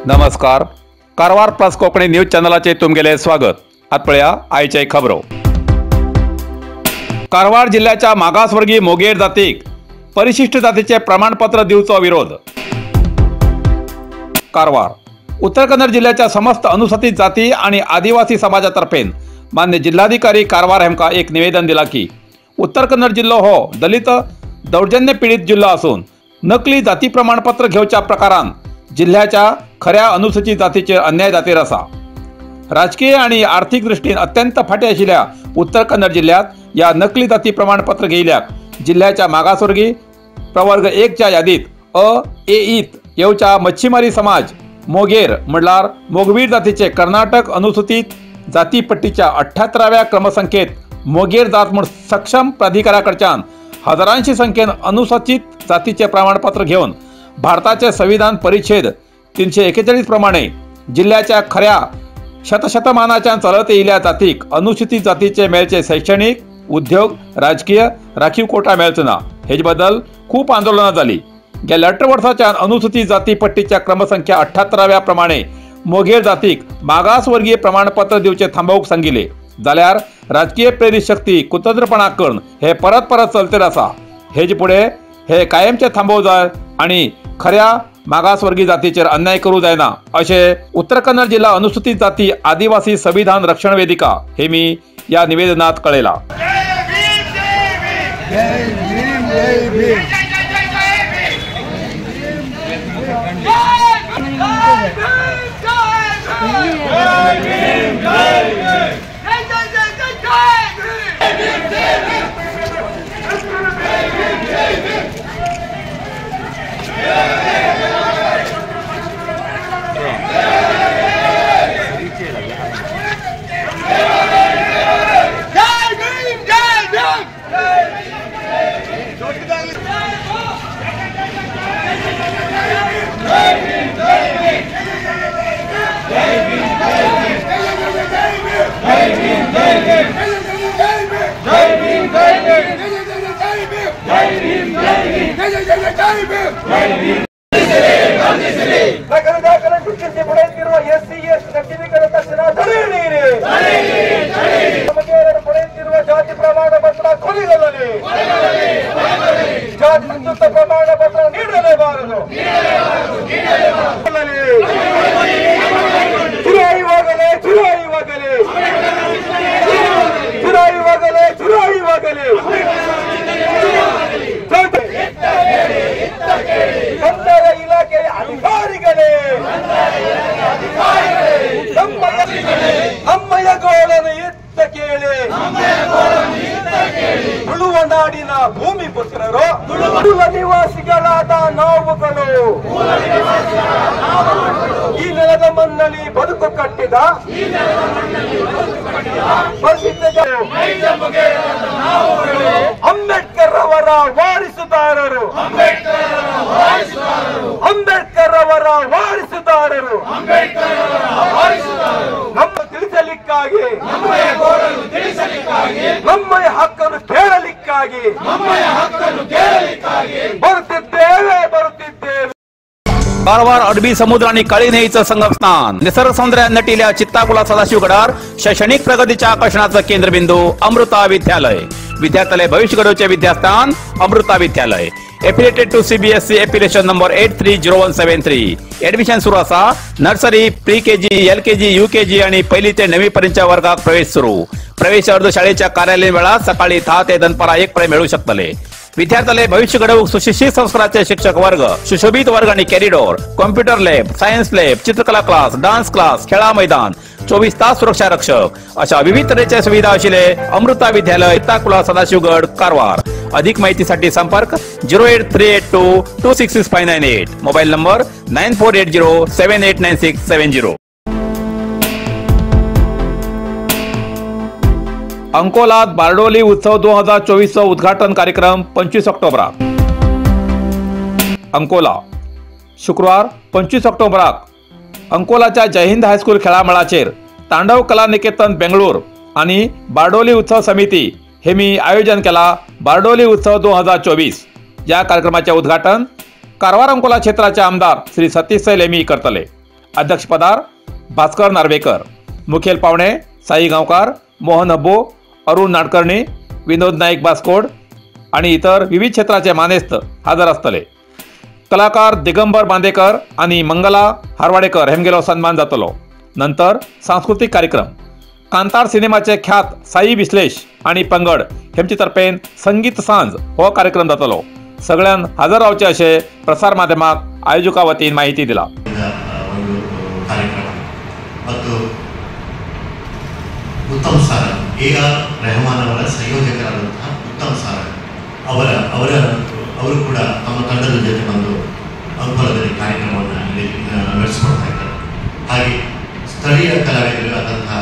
नमस्कार, Karwar plus Konkani news चॅनलाचे तुमगेले स्वागत. आत पळया आयचे खबरो. कारवार जिल्ह्याच्या मागासवर्गीय मोगेर जातीक परिशिष्ट जातीचे प्रमाणपत्र दिवचो विरोध. कारवार उत्तर कन्नड जिल्ह्याच्या समस्त अनुसूचित जाती आणि आदिवासी समाजातर्फेन मान्य जिल्हाधिकारी कारवार हेमका एक निवेदन दिला की उत्तर कन्नड जिल्हो हो दलित दौर्जन्य पीडित जिल्हो असून नकली जाती प्रमाणपत्र घेवच्या प्रकारान जिल्ह्याच्या खऱ्या अनुसूचित जातीचेर अन्याय जातीर आसा. राजकीय आणि आर्थिक दृष्टीन अत्यंत फाटी आशिल्ल्या उत्तर कन्नड जिल्ह्यात या नकली जाती प्रमाणपत्र घेयल्याक जिल्ह्याच्या मागासवर्गीय प्रवर्ग 1च्या यादीत अ ए ईत येवच्या मच्छीमारी समाज मोगेर म्हणल्यार मोगवीर जातीचे कर्नाटक अनुसूचित जाती पट्टीच्या 78व्या क्रमसंख्येत मोगेर जात म्हूण सक्षम प्राधिकाऱ्याकडच्यान हजारांशी संख्येन अनुसूचित जातीचे प्रमाणपत्र घेवन भारताचे संविधान परिच्छेद 341 प्रमाणे जिल्ह्याच्या खऱ्या शतशतमानाच्या चलत येयल्या जातीक अनुसूचित जातीचे मेळचे शैक्षणिक, उद्योग, राजकीय राखीव कोटा मेळचो ना. हेजे बद्दल खूप आंदोलनां जाली. गेल्या 18 वर्साच्यान अनुसूचित जाती पट्टीच्या क्रमसंख्या 78व्या प्रमाणे मोगेर जातीक मागासवर्गीय प्रमाणपत्र दिवचे थांबोवंक सांगिल्ले जाल्यार राजकीय प्रेरीत शक्ती कुतंत्रपणा करून हे परत परत चलतेर आसा. हेजे फुडें हे कायमचे थांबोवंक जाय आनी खऱ्या मागासवर्गीय जातीचेर अन्याय करूं जायना अशें उत्तर कन्नड जिल्हा अनुसूचित जाती आदिवासी संविधान रक्षण वेदिका हे मी या निवेदनात कळयला. ನಗರದಾಖಲೆ ಗುರುತಿಸಿ ಪಡೆಯುತ್ತಿರುವ ಎಸ್ಸಿ ಎಸ್ಟಿ ಸರ್ಟಿಫಿಕೇಟ್ ತಕ್ಷಣ ತಡೆಯಿರಿ. ನಮಗೇನರು ಪಡೆಯುತ್ತಿರುವ ಜಾತಿ ಪ್ರಮಾಣ ಪತ್ರ ಕೊನೆಗೊಳ್ಳಲಿ. ಜಾತಿ ಹಿಂದುತ್ವ ಪ್ರಮಾಣ ಪತ್ರ ನೀಡಲೇಬಾರದು. ಚುರಾಯಿವಾಗಲೇ ಚುರಾಯಿವಾಗಲಿ ಚುರಾಯಿವಾಗಲೇ ಚುರಾಯಿವಾಗಲಿ. ಕಂದಾಯ ಇಲಾಖೆಯ ಅಧಿಕಾರಿಗಳೇ, ಅಮ್ಮಯ್ಯ ಗೋಳನ್ನು ಎತ್ತ ಕೇಳಿ. ತುಳುವ ನಾಡಿನ ಭೂಮಿ ಪುತ್ರರು, ಮೂಲ ನಿವಾಸಿಗಳಾದ ನಾವುಗಳು ಈ ನೆಲದ ಮಣ್ಣಲ್ಲಿ ಬದುಕು ಕಟ್ಟಿದ ಅಂಬೇಡ್ಕರ್ ಅವರ ವಾರಿಸುದಾರರು, ಅಂಬೇಡ್ಕರ್ ಅವರ ವಾರಿಸುದಾರರು ನಮ್ಮ ತಿಳಿಸಲಿಕ್ಕಾಗಿ, ನಮ್ಮ ಹಕ್ಕನ್ನು ಕೇಳಲಿಕ್ಕಾಗಿ ಬರುತ್ತಿದ್ದೇವೆ ಬರುತ್ತಿದ್ದೇವೆ. कारवार अरबी समुद्र आणि काळी न्हंयेचं संगमस्थान, निसर्ग सौंदर्यान नटिल्या चित्ताकुला सदाशिवगडार शैक्षणिक प्रगतीच्या आकर्षणाचं केंद्रबिंदू अमृता विद्यालय. विद्यार्थ्याले भविष्य घडवचे विद्यास्थान Amrita Vidyalaya. Affiliated to CBSE affiliation number 830173. Admission सुरू आसा. Nursery, pre KG, LKG, UKG आणि पहिली ते 9वी पर्यंतच्या वर्गात प्रवेश सुरू. प्रवेश अर्ज शाळेच्या कार्यालयीन वेळात सकाळी 10 ते दनपारा 1 पर्यंत मिळू शकतले. विद्यार्थ्याले भविष्य घडवूक सुशिक्षित संस्काराचे शिक्षक वर्ग, सुशोभित वर्ग आणि corridor, computer lab, science lab, चित्रकला क्लास, डान्स क्लास, खेळा मैदान, 24 तास सुरक्षा रक्षक अशा विविध तऱ्हेच्या सुविधा आशिल्ले अमृता विद्यालय, चित्ताकुला, सदाशिवगड, कारवार. अधिक माहितीसाठी संपर्क 08382 266598, मोबाईल नंबर 9480 789670. अंकोलात बारडोली उत्सव 2024 चो उद्घाटन कार्यक्रम 25 ऑक्टोबराक. अंकोला शुक्रवार 25 ऑक्टोबराक अंकोलाच्या जयहिंद हायस्कूल खेळामळाचेर तांडव कला निकेतन बेंगळूर आणि बारडोली उत्सव समिती हे मी आयोजन केला बारडोली उत्सव 2024. या कार्यक्रमाचे उद्घाटन कारवार अंकोला क्षेत्राचे आमदार श्री सतीश सैल हेमी करतले. अध्यक्षपदार भास्कर नार्वेकर, मुखेल पावणे साई गांवकार, मोहन हब्बो, अरुण नाडकर्णी, विनोद नाईक बास्कोड आणि इतर विविध क्षेत्राचे मानेस्त हजर आसतले. कलाकार दिगंबर बांदेकर आणि मंगला हारवाडेकर हेमगेलो सन्मान जातलो. नंतर सांस्कृतिक कार्यक्रम. कांतार सिनेमाचे ख्यात साई विश्लेष आणि पंगड हेमचे तर्फेन संगीत सांज हो कार्यक्रम जातलो. सगळ्यां हजर रावचे अशें प्रसार माध्यमाक आयोजका वतीन माहिती दिला. ಕಾರ್ಯಕ್ರಮ ಮತ್ತು ಉತ್ತಮ್ ಸಾರಂಗ್, ಎ ಆರ್ ರೆಹಮಾನ್ ಅವರ ಸಂಯೋಜಕರಾದಂತಹ ಉತ್ತಮ್ ಸಾರಂಗ್ ಅವರ ಅವರ ಅವರು ಕೂಡ ತಮ್ಮ ತಂಡದ ಜೊತೆ ಬಂದು ಅಂಕೋಲದಲ್ಲಿ ಕಾರ್ಯಕ್ರಮವನ್ನು ನಡೆಸಿಕೊಡ್ತಾ ಇದ್ದಾರೆ. ಹಾಗೆ ಸ್ಥಳೀಯ ಕಲಾವಿದರು ಆದಂತಹ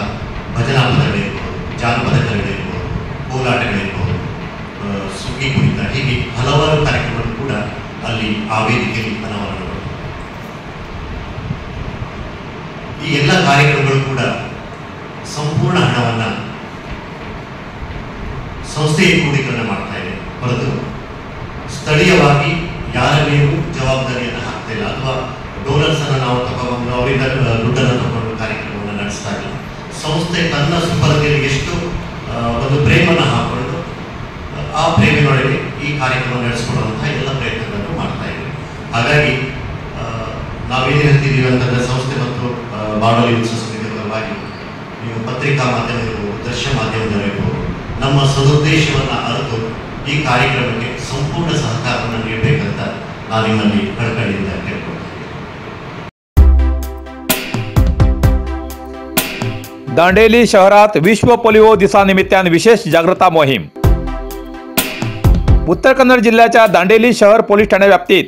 ಭಜನಾ ಪದಗಳಿರ್ಬೋದು, ಜಾನಪದ ಕಲೆಗಳಿರ್ಬೋದು, ಕೋಲಾಟಗಳಿರ್ಬೋದು, ಸುಗ್ಗಿ ಕುಣಿತ, ಹೀಗೆ ಹಲವಾರು ಕಾರ್ಯಕ್ರಮಗಳು ಕೂಡ ಅಲ್ಲಿ ಆ ವೇದಿಕೆಯಲ್ಲಿ ಅನಾವರಣಗೊಂಡಿವೆ. ಈ ಎಲ್ಲ ಕಾರ್ಯಕ್ರಮಗಳು ಕೂಡ ಸಂಪೂರ್ಣ ಹಣವನ್ನು ಸಂಸ್ಥೆಯ ಕ್ರೋಢೀಕರಣ ಮಾಡ್ತಾ ಇದೆ ಹೊರತು ಸ್ಥಳೀಯವಾಗಿ ಯಾರ ಮೇಲೂ ಜವಾಬ್ದಾರಿಯನ್ನು ಹಾಕ್ತಾ ಇಲ್ಲ ಅಥವಾ ಡೋನರ್ಸ್ ಅನ್ನು ನಾವು ತಗೊಂಡು ಅವರಿಂದ ದುಡ್ಡನ್ನು ತಗೊಂಡು ಕಾರ್ಯಕ್ರಮವನ್ನು ನಡೆಸ್ತಾ ಇಲ್ಲ. ಸಂಸ್ಥೆ ತನ್ನ ಸುಪರ್ದಿಯಲ್ಲಿ ಎಷ್ಟು ಒಂದು ಪ್ರೇಮನ್ನು ಹಾಕೊಂಡು ಆ ಪ್ರೇಮಿನೊಳಗೆ ಈ ಕಾರ್ಯಕ್ರಮ ನಡೆಸಿಕೊಡುವಂತಹ ಎಲ್ಲ ಪ್ರಯತ್ನಗಳನ್ನು ಮಾಡ್ತಾ ಇದ್ದೀವಿ. ಹಾಗಾಗಿ ನಾವೇನು ಹೇಳ್ತಿದ್ದೀವಿ ಅಂತಂದರೆ ಸಂಸ್ಥೆ ಮತ್ತು ಬಾರ್ಡೋಲಿ ಉತ್ಸವ ಸಮಿತಿಯ ಪರವಾಗಿ ನೀವು ಪತ್ರಿಕಾ ಮಾಧ್ಯಮ ಇರ್ಬೋದು, ದೃಶ್ಯ ಮಾಧ್ಯಮದವರಿರ್ಬೋದು, ನಮ್ಮ ಸದುದ್ದೇಶವನ್ನು ಅರಿತು ಈ ಕಾರ್ಯಕ್ರಮಕ್ಕೆ ಸಂಪೂರ್ಣ ಸಹಕಾರವನ್ನು ನೀಡಬೇಕಂತ ನಾನು ನಿಮ್ಮಲ್ಲಿ ಕಳಕಳಿಯಿಂದ ಕೇಳ್ಕೊಳ್ತೀನಿ. दांडेली शहरात विश्व पोलिओ दिसा निमित्तान विशेष जागृता मोहीम. उत्तर कन्नड जिल्ह्याच्या दांडेली शहर पोलीस ठाणे व्याप्तीत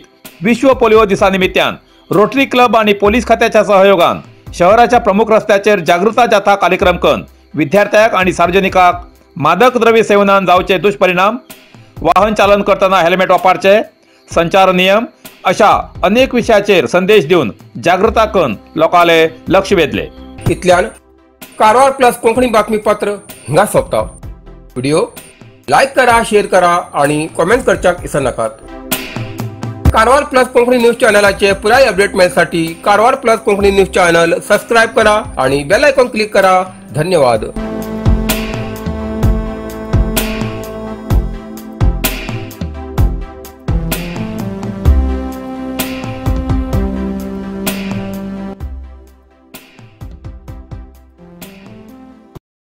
विश्व पोलिओ दिसा निमित्तान रोटरी क्लब आणि पोलीस खात्याच्या सहयोगान शहराच्या प्रमुख रस्त्याचेर जागृता जाथा कार्यक्रम करून विद्यार्थ्यांक आणि सार्वजनिकांक मादक द्रव्य सेवनान जावचे दुष्परिणाम, वाहन चालन करतना हेल्मेट वापरचे, संचार नियम अशा अनेक विषयाचेर संदेश दिवन जागृता करून लोकांले लक्ष वेधले. इतल्यान कारवार प्लस कोंकणी बातमीपत्र हिंगा सोंपता. व्हिडिओ लायक करा, शेअर करा आणि कॉमेंट करच्याक विसरनाकात. कारवार प्लस कोंकणी न्यूज चॅनलाचे पुराय update मेळसाठी Karwar plus Konkani news channel subscribe करा आणि बेल आयकॉन क्लिक करा. धन्यवाद.